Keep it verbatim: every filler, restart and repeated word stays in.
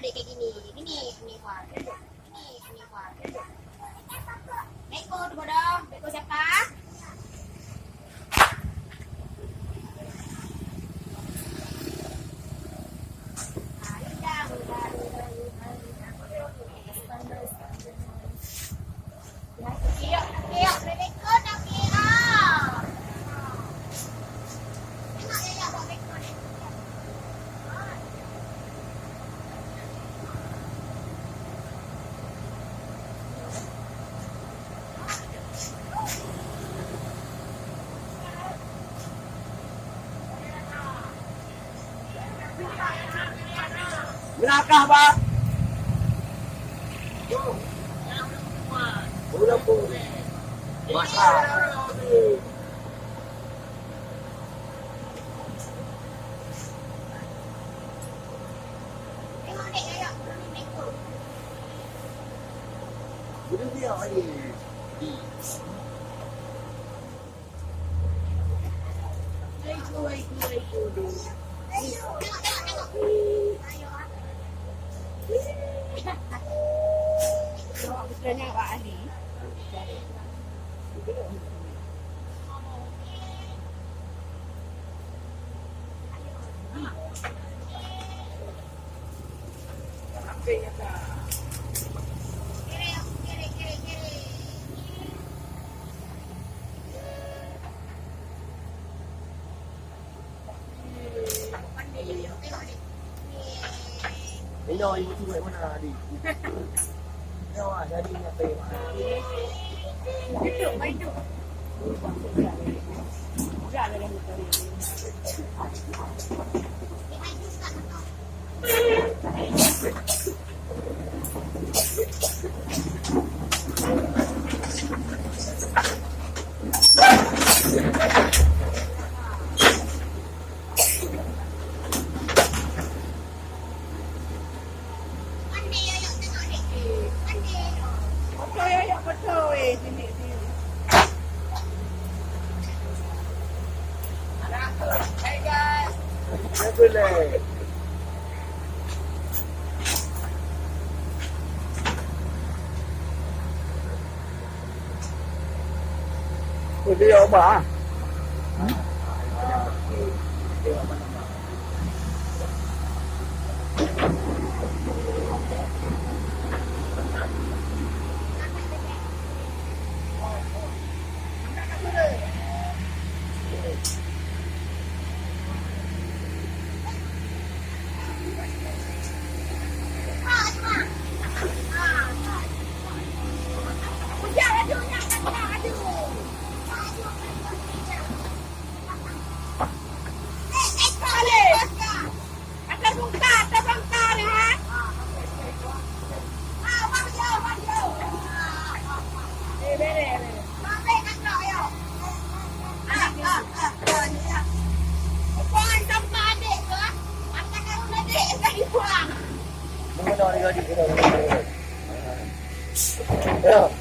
Dek kayak gini, gini, gini, wah. Gini, gini, wah. Beko tu bodoh, beko siapa? Ah, udah, udah, udah, udah, udah. Meunakah, Bang? Udah pun. Masa. Udah dia, eh. Hello, ibu tu kat mana tadi? Hello, ah, jadi ni apa? Itu, itu. Dia ubah. Ya.